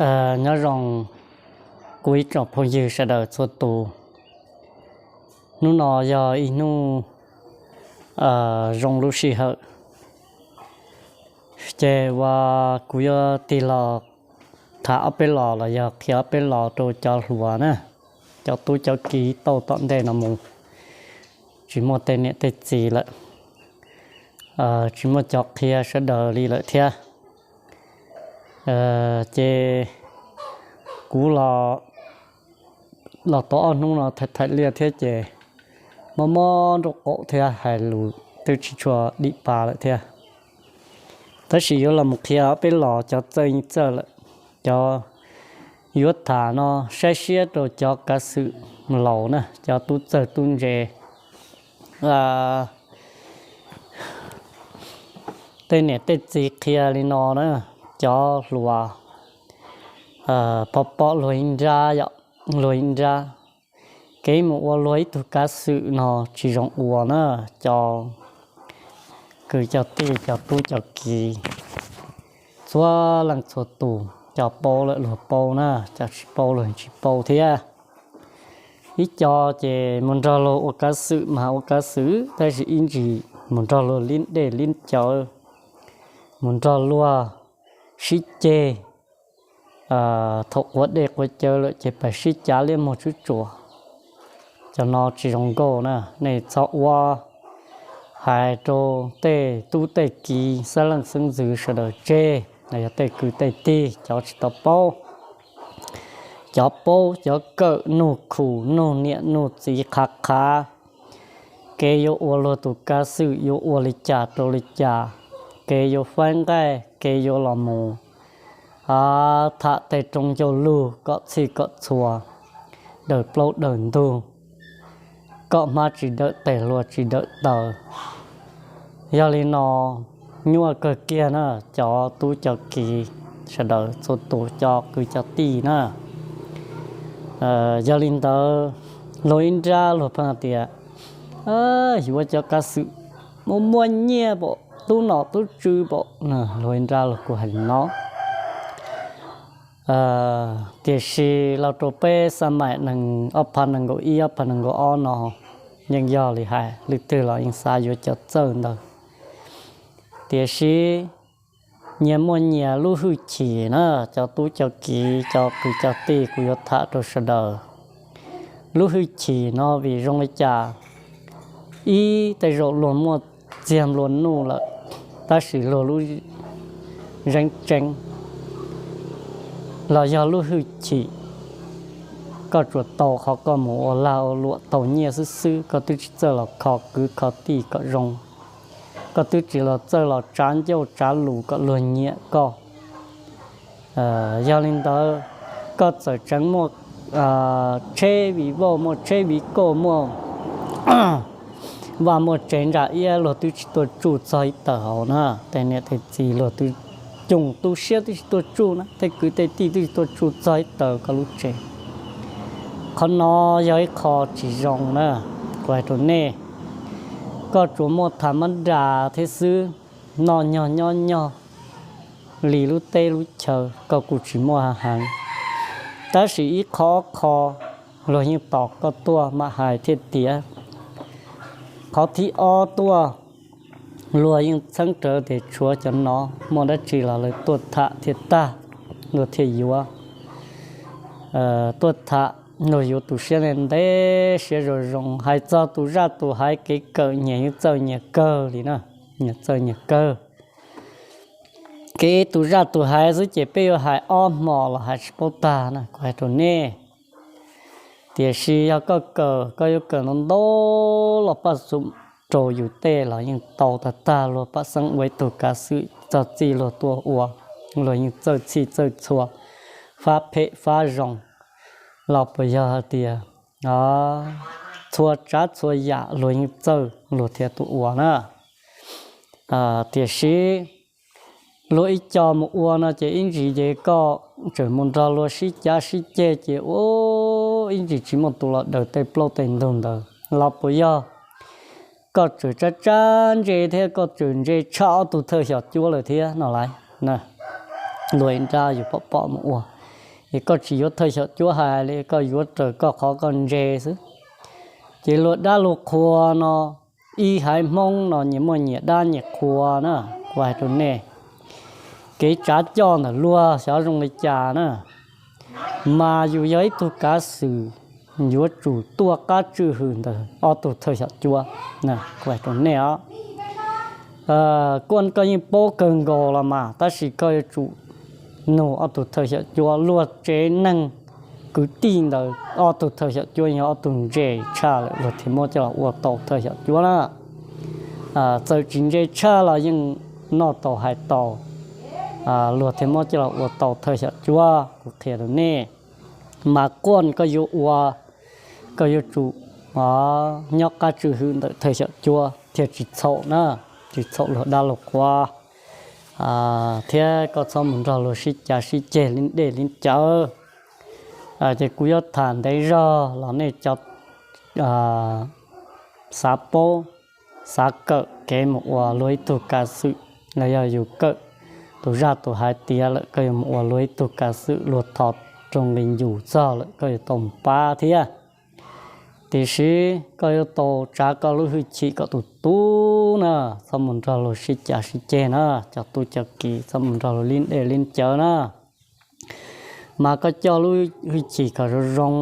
Nyob zoo kuv ib tsoom phooj ywg sawv daws txhua tus. Hnub no yog ib hnub zoo lub sij hawm, ces uas kuv yuav tig los tham ob peb los los yog qhia ob peb los rau cov hluas na, cov tub cov kiv tau tom ntej no mus, tsis muaj tej niam tej txiv lawm, tsis muaj cov qhia sawv daws li lawm thiab. Ces kuv los tau ob hnub no thaim thaim liaj thiab ces mob mob nraub qaum thiab hais lus twb tsis tshua dim pa lawm thiab. Tab sis yuav los mus qhia ob peb los cov txawj yeej txawj lawm, cov yuav tham no saib siab rau cov kav xwm laus na, cov tub txawj tub ntse. Tej niam tej txiv qhia li no na, cov hluas pom pom luag ib nrab, yog luag ib nrab, kev mus ua luag ib tug kav xwm no tsis zoo ua na. Cov kwv cov tij cov tub cov kiv txhua leej txhua tus, cov paub lawm luag paub na, cov tsis paub luag tsis paub thiab. Ib co ces mus nrog luag ua kav xwm mas ua kav xwm tab sis ib ntsis mus nrog luag liab dej liab cawv, mus nrog luag sib ceg, thaum quav dej quav cawv lawm ces pais sib cav liab muag tswb tsuas. Cov no tsis zoo nkauj na, nej txhob ua. Hais rau tej tub tej kiv xeeb leej xeeb ntxwv sawv daws tseg, los yog tej kwv tej tij cov tsis tau paub, cov paub cov kawm nug khum nug niam nug txiv qhav qhav, kev yuav ua luag tus kav xwm yuav ua li cas rau li cas, kev yuav faib nqaij, kev yuav los mus tham tej rooj ncauj lug kom txhij kom txhua, dawm plaub dawm ntug, kom hmab tsis dawm tes hlua tsis dawm taw. Yog li no nyuaj kawg kiag na cov tub cov kiv sawv daws txhua tus cov kwv cov tij na. Yog li ntawd luag ib nrab luag pheej tias yuav cov kav xwm muaj muaj nyiaj pom, tub nom tub tswv pom, luag ib nrab luag kuj hais li no. Tiam sis los rau peb xab maim ob phav nees nkaum ib ob phav nees nkaum ob no yeej yog li hais, leej twg los yeej xav yuav cov txawj ntawd. Tiam sis nyias muaj nyias lub hwj chim na, cov tub cov kiv cov kwv cov tij kuv yuav tham rau sawv daws. Lub hwj chim no vim zoo li cas? Ib, tej zaum luag muaj txiag nplua nuj lawm, tab sis luag lub zeeb tseeb los yog lub hwj chim, koj tsuas tau qhov koj mus ua lag ua luam tau nyiaj xwb xwb, koj twb tsis txawj los kho kwv kho tij kom zoo, koj twb tsis los txawj los tsav ncauj tsav lus kom luag nyiam koj. Yog li ntawd, koj txawm tseem muaj tsheb Vivo, muaj tsheb Vico, muaj vaj muaj tsev ntsa iab, luag twb tsis tuaj tsuj txog ib tawm hauv na. Tej niam tej txiv luag twb coob tu siab twb tsis tuaj tsuj na, tej kwv tej tij twb tsis tuaj tsuj txog ib tawm koj lub tsev. Qhov no yog ib qho tsis zoo na, kuv hais rau nej. Koj tsuas muaj tham mab nras thiab xwb, noj nyog nyob nyog li lub teb lub chaw koj kuj tsis muaj heev. Tab sis ib qho ob qho luag yeej tos koj tuaj mam hais thiaj tiav. Qhov thib ob tuaj, luag yeej txheeb rawv tias tshuav cov no muaj dab tsi los lawv tuaj tham thiaj tag, luag thiaj yuav. Tuaj tham luag yuav tus siab ntev ntev siab zoo zoo, hais txog tus zaj tus haiv kev kawm nyias yeej txawj nyias kawg li na, nyias txawj nyias kawg. Kev tus zaj tus haiv xwb ces peb yuav hais ob hmo los hais tsis paub tag na, kuv hais rau nej. Tiam sis yog koj kawm, koj yuav kawm ntau ntau los paj xum rau yus tej los yeej tau tag tag. Luag paj xeeb ua ib tug kav xwm txog txij luag tuaj ua, luag yeej txawj txhij txawj txhua, fab phem fab zoo, los puas yog hais tias txhua tsav txhua yam luag yeej txawj luag thiaj tuaj ua na. Tiam sis luag ib co mus ua no ces ib ntsis ces koj tseem mus nrog luag sib cav sib ceg ces ua ib ntsis tsis muaj tus los daws tej plaub tej ntug ntawd los puas yog? Koj tseem tsab tsab ntse thiab koj tseem ntse tshaj ob tug thawj xyom cuab lawm thiab no lauj. Luag ib nrab yus pom pom mus ua, es koj tsis yuav thawj xyom cuab hais li, koj yuav raws koj qhov koj ntse xwb. Ces luag dab luag qhua no, ib haiv Hmoob no nyias muaj nyias dab nyias qhua na, kuv hais rau nej. Kev tsav coj ntawm luag xyov zoo li cas na, mas yus yog ib tug kav xwm yuav tsum tuaj qab tswj hwm ntawm ob tug thawj xyom cuab, kuv hais rau nej os. Kuj koj yeej paub kawg nkaus los mas, tab sis koj yuav tsum nug ob tug thawj xyom cuab, luag tsev neeg kwv tij ntawd ob tug thawj xyom cuab yog ob tug ntse tshaj lawm luag thiaj muab coj los ua tau thawj xyom cuab na. Txawm tsis ntse tshaj los yeej noj tau hais tau, luag thiaj muab coj los ua tau thawj xyom cuab, kuv qhia rau nej. Mas quaj koj yuav ua, koj yuav tsum nyob qab tswj hwm ntawm thawj xyom cuab thiaj tsis txhaum na, tsis txhaum luag dab luag qhua, thiab koj txhob mus nrog luag sib cav sib ceg li dej li cawv. Ces kuv yuav tham ntev zog los nej cov xav paub, xav kawm kev mus ua luag ib tug kav xwm, los yog yus kawm tus zaj tus hais tiav lawm koj yuav mus ua luag ib tug kav xwm, luag thov rau nqi yus txog lawm koj yuav tau mus pab thiab. Tiam sis koj yuav tau tsav koj lub hwj chim kom tus tub na, txhob mus nrog luag sib cav sib ceg na, cov tub cov kiv txhob mus nrog luag li dej li cawv na. Mas koj coj lub hwj chim kom zoo zoo,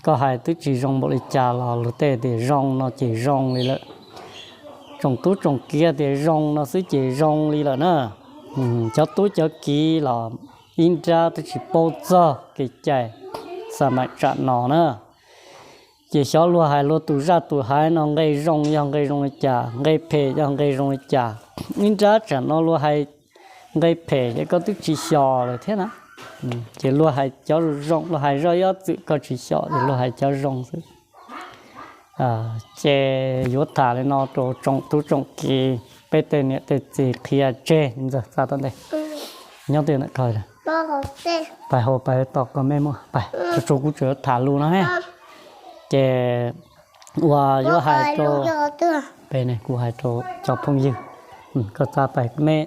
koj hais twb tsis zoo npaum li cas los luag tej tias zoo no ces zoo li lawm. Tsoom tub tsoom kiv tias zoo no xwb ces zoo li lawm na. Cov tub cov kiv los ib nrab twb tsis paub txog kev cai xa maim tsam no na. Ces xyov luag hais luag tus zaj tus hais no nqe zoo yog nqe zoo li cas, nqe phem yog nqe zoo li cas. Ib nrab tsam no luag hais nqe phem ces koj twb tsis xyos lawm thiab na. Ces luag hais cov zoo, luag hais zoj yob txwm koj tsis xyos ces luag hais cov zoo xwb. Ces yuav tham li no rau tsoom tub tsoom kiv, peb tej niam tej txiv qhia tseg ntxawg txaj tau ntej. Nyob twg ntawm ko, pais hauv pais tos koj mej muaj pais, tsuas kuv tseem tham lus no he. Ces ua yuav hais rau, peb ne kuv hais rau cov phooj ywg, koj txaj pais mej,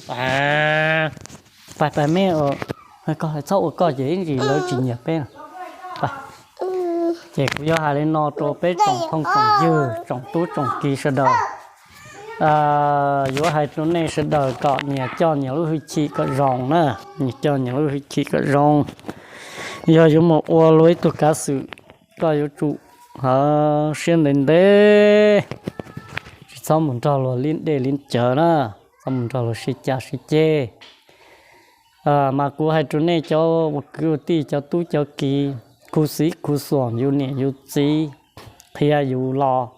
pais pais mej, koj txhob ua koj ces ib ntsis lawv tsis nyiam peb no. Ces kuv yuav hais li no rau peb tsoom phooj tsoom ywg tsoom tub tsoom kiv sawv daws. Yuav hais rau nej sawv daws kom nyias coj nyias lub hwj chim kom zoo na, nyias coj nyias lub hwj chim kom zoo. Yog yuav mus ua luag ib tug kav xwm, koj yuav tsum siab ntev ntev, tsis txhob mus nrog luag li dej li cawv na, txhob mus nrog luag sib cav sib ceg. Mas kuv hais rau nej cov ua kwv ua tij, cov tub cov kiv, khuv xim khuv xuam yus niam yus txiv qhia yus los,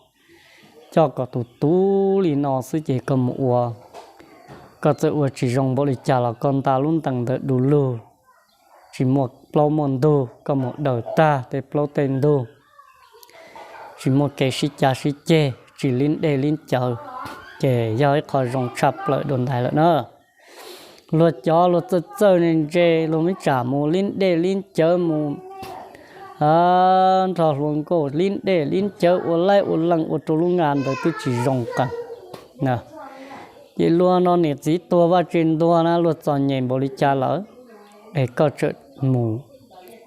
coj kom tus tub li no xwb ces koj mus ua, koj txawm ua tsis zoo npaum li cas los koj nta lub ntees ntawd du lug, tsis muaj plaub muaj ntug, koj mus daws tag tej plaub tej ntug, tsis muaj kev sib cav sib ceg, tsis li dej li cawv, ces yog ib qho zoo tshaj plaws dua ntais lawm na. Luag cov luag txawj txawj ntse ntse, luag muab tsam mus li dej li cawv mus nrog hluas nkauj li dej li cawv ua laib ua leej ua rau lub nqa ntawd twb tsis zoo qees. Ces luag no niam txiv tuag vaj tse ntuag na, luag txom nyem npaum li cas lawm, es koj tseem mus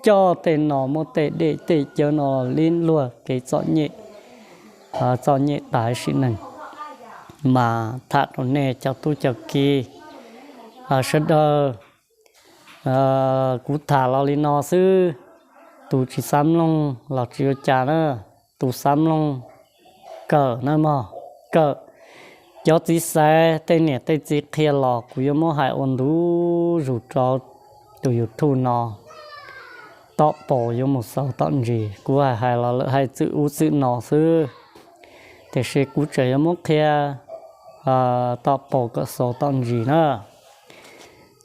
coj tej no muab tej dej tej cawv no li luag kev txom nyem, txom nyem tas sim neej. Mas tham rau nej cov tub cov kiv sawv daws, kuv tham los li no xwb, tus tsis xav mloog los tsis ua cas na, tus xav mloog kawm na mog, kawm. Cov txiv xaiv tej niam tej txiv qhia los kuv yuav muab hais ua ntu zus rau tus YouTube no, tom paus yuav mus xaus tom ntsis, kuv hais hais los lawm hais txwm ub txwm no xwb, tiam sis kuv tseem yuav muab qhia tom paus kom xaus tom ntsis na.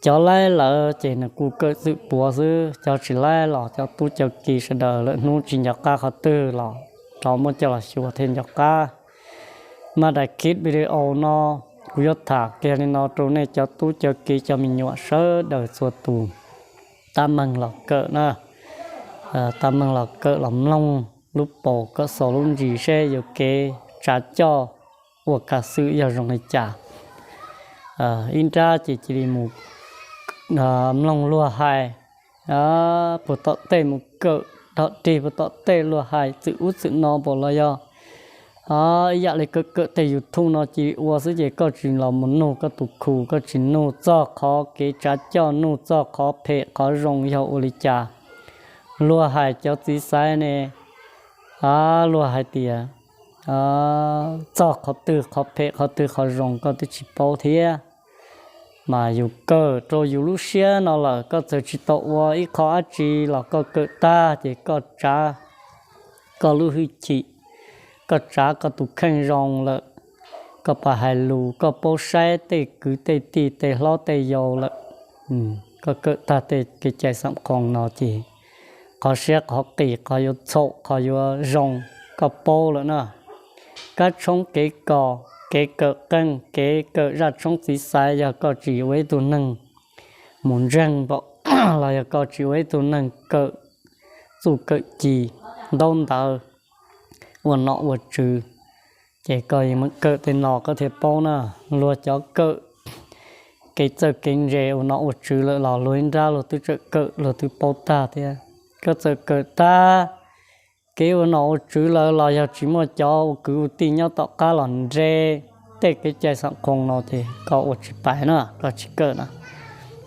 Cov laib lawm ces nws kuj kawm txwm puav xwb, cov tsis laib los cov tub cov kiv sawv daws lawm hnub tsis nco qab qhov twg los rov muab coj los xyuas thiaj nco qab. Mas daim clip video no kuv yuav tham kiag li no rau nej cov tub cov kiv cov me nyuam sawv daws txhua tus, tab meeg los kawm na, tab meeg los kawm los mloog lub paus kom xaus lub ntsis seb yuav kev tsav coj ua kav xwm yog zoo li cas. Ib nrab ces cia li mus mloog luag hais, puag tom tej mus kawm dhos dig puag tom tej luag hais txwm ub txwm no npaum los yog ib yam li kawm kawm tej YouTube no cia li ua xwb ces koj tsis los mus nug koj tus khu, koj tsis nug txog qhov kev tsav coj, nug txog qhov phem qhov zoo yog ua li cas. Luag hais cov txiv xaiv ne, luag hais tias txog qhov twg qhov phem qhov twg qhov zoo koj twb tsis paub thiab. Mas yus kawm rau yus lub siab no lawm, koj txawm tsis tau ua ib qho dab tsi los koj kawm tag ces koj tsav koj lub hwj chim, koj tsav koj tus kheej zoo lawm, koj pab hais lus, koj paub saib tej kwv tej tij tej hlob tej yau lawm, koj kawm tag tej kev cai xam qhoo no ces qhov siab qhov qis qhov yuav txhaum qhov yuav zoo koj paub lawm na. Kab tshoob kev kos, kev kawm qeej, kev kawm zaj tshoob txiv xaiv, yog koj tsis ua ib tug neeg mus ntseeg npaum los yog koj tsis ua ib tug neeg kawm txuj kawm ci, ntaub ntawv, ua nom ua tswv, ces koj yeej meem kawm tej no koj thiaj paub na. Luag cov kawm kev txawj kev ntse ua nom ua tswv lawm los luag ib nrab luag twb txawm kawm luag twb paub tag thiab. Koj txawm kawm tag kev ua nom ua tswv lawm los yog tsis muaj cov ua kwv ua tij nyob tom qab los nres tej kev cai xam qhoo no ces koj ua tsis pais na, koj tsis kawm na.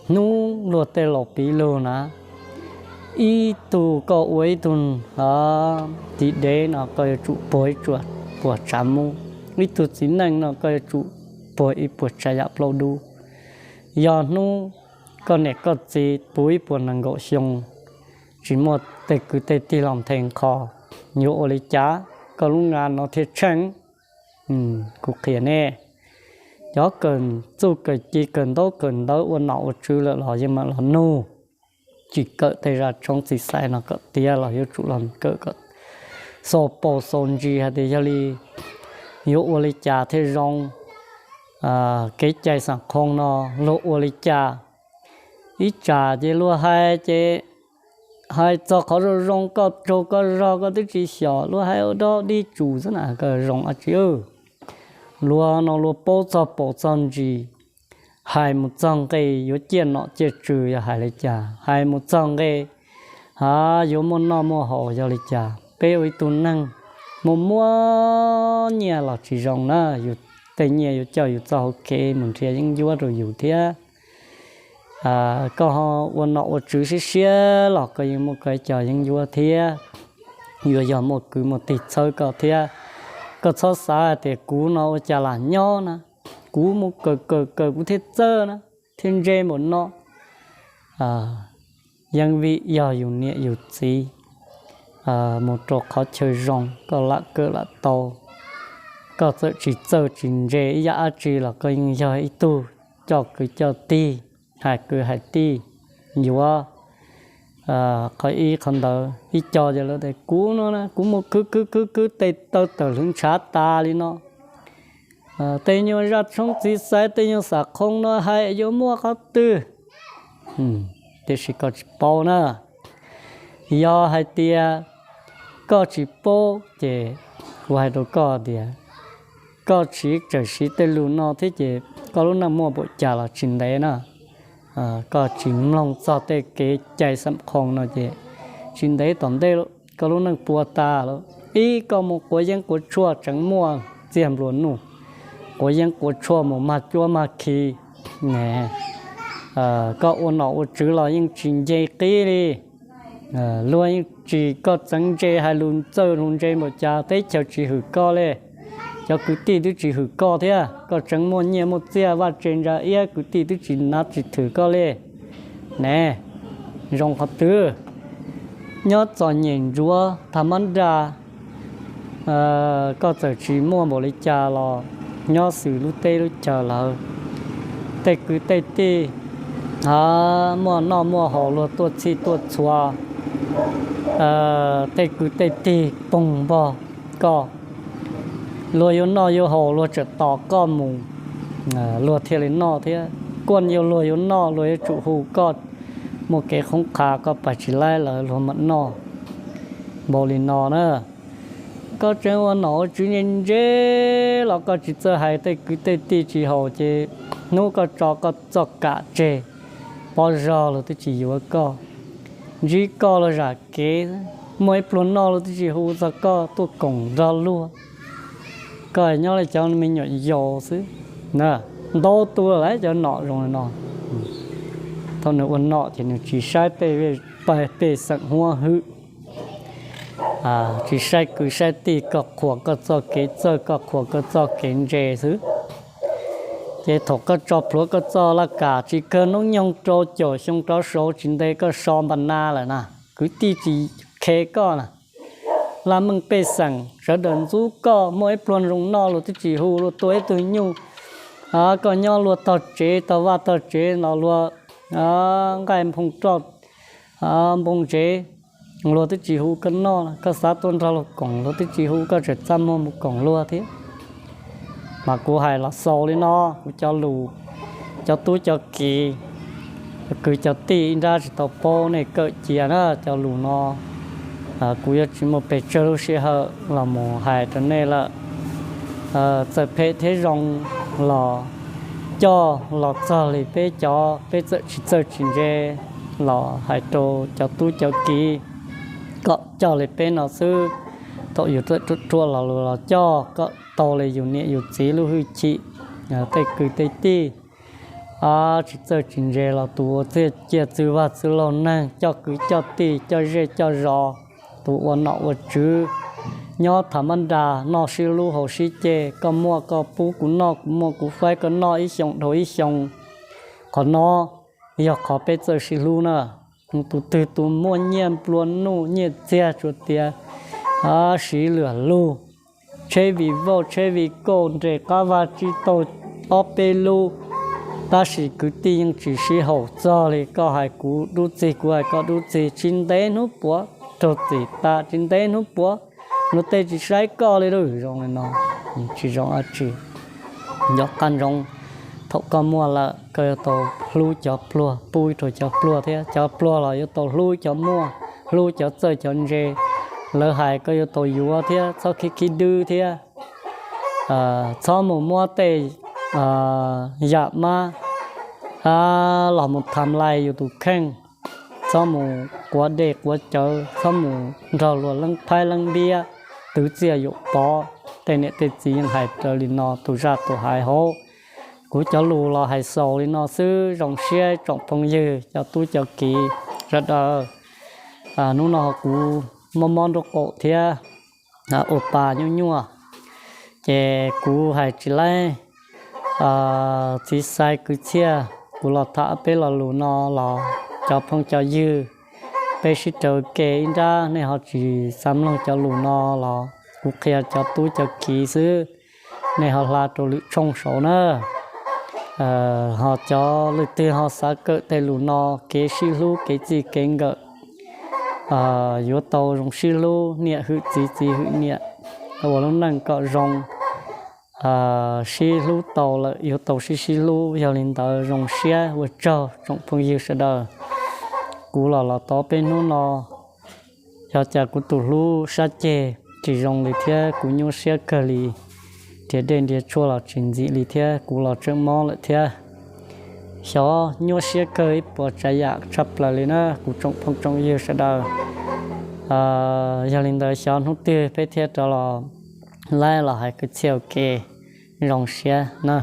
Hnub luag tej laus piv lug na, ib tug koj ua ib tug txiv dev no koj yuav tsum puag ib puas tsav mub, ib tug txiv neej no koj yuav tsum puag ib puas tsav yam plaub dub. Yog hnub koj niam koj txiv puv ib puas nees nkaum xyoo, tsis muaj tej kwv tej tij los nthe nqho, yuav ua li cas koj lub nqa no thiaj tsheej? Kuv qhia nej, cov kawm txuj kawm ci kawm ntaub kawm ntawv ua nom ua tswv lawm los yeej mam los nug, tsis kawm tej zaj tshoob txiv xaiv no kom tiav los yuav tsum los kawm kom xaus paus xaus ntsis hais tias yog li yuav ua li cas thiaj zoo, kev cai xam qhoo no luag ua li cas. Ib tsam ces luag hais ces hais txog qhov zoo zoo koj tsaug koj zog koj twb tsis xyom, luag hais ua dog dig tsum xwb na koj zoo dab tsi. Luag no luag paub txog paus txog ntsis, hais mus txog nqe yuav ciaj nom ciaj tswv yog hais li cas, hais mus txog nqe yuav muaj noj muaj haus yog li cas. Peb ua ib tug neeg muaj muaj nyiaj los tsis zoo na, yus tej nyiaj yuav coj yus txoj hauv kev mus nrhiav yeeb ncuab rau yus thiab. Koj ho ua nom ua tswv siab siab los koj yeej muaj koj ib co yeeb ncuab thiab, yuav yog muaj kwv muaj tij txhawb koj thiab. Koj txhob xav hais tias kuv no ua cas lam nyob na, kuv mus kawm kawm kawm kuv thiaj txawj na, thiaj ntse npaum no. Yeej vim yog yus niam yus txiv mus rau qhov chaw zoo koj lam kawm lam tau. Koj txawm tsis txawj tsis ntse ib yam dab tsi los koj yeej yog ib tug coj kwv coj tij, hais kwv hais tij, yuav qhov ib qhov ntawd ib co ces lawv tias kuv no na kuv mus khwv khwv khwv khwv tej taw tawm hlwv ntshav tas li no. Tej nyuag zaj tshoob txiv xaiv tej nyuag xam qhoo no hais yuav muaj qhov twg? Tiam sis koj tsis paub na. Yog hais tias koj tsis paub ces kuv hais rau koj tias koj tsis txawm siv tej lus no thiab ces koj lub neej muaj npaum cas los tsis ntev na. Koj tsis mloog txog tej kev cai xam qhoo no ces tsis ntev tom ntej koj lub neej puas tas lawm. Ib koj mus quav yeeb quav tshuaj tseem muaj txiag nplua nuj, quav yeeb quav tshuaj mus mag cuab mag khi. Koj ua nom ua tswv los yeej tsis nce qib li. Luag yeej tsis, koj txeev ntse hais lus txawj lus ntse npaum cas teb chaws tsis hwm koj li. Cov kwv tij twb tsis hwm koj thiab, koj tseem muaj nyiaj muaj txiaj vaj tse ntsa iab kwv tij twb tsis nav tsis thwm koj li. Ne, zoo qhov twg? Nyob txom nyem ntsuav tha mab nra, koj txawm tsis muaj npaum li cas los nyob xws lub teb lub chaws lawm, tej kwv tej tij muaj noj muaj haus luag tuaj txhij tuaj txhua, tej kwv tej tij poog npog koj, luag yuav noj yuav haus luag tseem tos koj mus, luag thiaj li noj thiab. Kuaj yuav luag yuav noj luag yuav tsum hu koj, muaj kev khoob qha koj pais tsis laib lawm luag mam noj. Npaum li no na, koj tseem ua nom ua tswv ntse ntse los koj tsis txawj hais tej kwv tej tij tsis haum ces hnub koj tso koj txoj kam tseg, pob zog luag twb tsis yuav koj. ntsib koj los zam kev, muaj ib pluag noj luag twb tsis hu txog koj tuaj koom nrog luag. Koj nyob li cov me nyuam yaus xwb. Ntau tus lawm cov nom zoo li no. Thaum nws ua nom ces nws tsis saib pej xeem huab hwm, tsis saib kwv saib tij, koj qhuas koj txoj kev txawj, koj qhuas koj txoj kev ntse xwb. Ces thaum koj tso plhuav koj txoj laj kam tsis kawg hnub nyoog rau caum xyoo rov saud tsis ntev koj so npa na lawm na, kwv tij tsis khe koj na. Laj meej pej xeem sawv daws ntxub koj, muaj ib pluag zoo noj luag twb tsis hu, luag tua ib tug nyuj, koj nyob luag tog tsev tog vaj tog tsev los luag nqaij nphoo roj npoo ntsev, luag twb tsis hu koj noj, koj xav tuaj nrog luag koom luag twb tsis hu, koj tseem txaj muag mus koom luag thiab. Mas kuv hais los xaus li no, kuv cov lus, cov tub cov kiv, cov kwv cov tij ib nrab tsis tau paub nej kawm cia na, cov lus no kuv yuav tsis muaj pes tsawg lub sij hawm los mus hais rau nej lawm. Txawm phem thiab zoo los coj los txog li peb cov, peb txawm tsis txawj tsis ntse los hais rau cov tub cov kiv kom coj li peb no xwb. Thaum yus txawm ruam ruam los luag los coj kom tau li yus niam yus txiv lub hwj chim, tej kwv tej tij tsis txawj tsis ntse los tus ua txij ciaj txwv vaj txwv laug neeg coj kwv coj tij coj zej coj zos, tus ua nom ua tswv, nyob tham mab nra noj sib hlub haus sib ce, koj muaj koj pub kuv noj, kuv muaj kuv faib, koj noj ib xyoos dhau ib xyoos. Qhov no yog qhov peb txawj sib hlub na. Tus twg tus muaj nyiaj nplua nuj nyiaj txiag tsuas tias siv luag lug, tsheb Vivo tsheb Vigo nres qab vag tsib taug ob peb lub, tab sis kwv tij yeej tsis sib haum txog li. Koj hais kuv dub txig kuv hais koj dub txig, tsis ntev hnub puav raug txim tas, tsis ntev hnub puav luag tej tsis saib koj li lawm. Zoo li no tsis zoo dab tsi. Nco qab ntsoov, thaum koj muaj lawm koj yuav tau hlub cov pluag, pub rau cov pluag thiab, cov pluag los yuav tau hlub cov muaj, hlub cov txawj cov ntse. Lawv hais koj yuav tau yuav thiab txhob khib khib dwb thiab. Txhob mus muab tej yam mab los mus tham lais yus tus kheej, txhob mus quav dej quav cawv, txhob mus nrog luag leeb phaib leeb npiab, twv txiaj yuam pov. Tej niam tej txiv yeej hais raws li no tus zaj tus hais hauv. Kuv cov lus los hais xaus li no xwb, zoo siab tsoom phooj ywg cov tub cov kiv sawv daws. Hnub no kuv mob mob nraub qaum thiab ua pa nyuaj nyuaj, ces kuv hais tsis laib txiv xaiv kwv txhiaj, kuv los tham peb lo lus no los cov phooj cov ywg, peb sib raws ke ib nrab nej ho tsis xav mloog cov lus no los kuv qhia cov tub cov kiv xwb, nej ho hla rau lwm tshooj saud na. Ho cov leej twg ho xav kawm tej lus no, kev sib hlub kev txij kev nkawm, yuav tau zoo sib hlub, niam hwm txiv txiv hwm niam, ua lub neej kom zoo. Sib hlub tau lawm yuav tau sib sib hlub, yog li ntawd zoo siab ua tsaug tsoom phooj ywg sawv daws. Kuv los los tau peb hnub no, xyov cas kuv tus hlub sab ceg tsis zoo li thiab kuv nyuaj siab kawg li, nrhiav dej nrhiav tshuaj los tsis ntxim li thiab kuv los tseem mob lawm thiab. Xyov nyuaj siab kawg ib puas tsav yam tshaj plaws li na kuv tsoom phooj tsoom ywg sawv daws. Yog li ntawd xyov hnub twg peb thiaj rov los laib los hais kwv txhiaj ua ke, zoo siab na.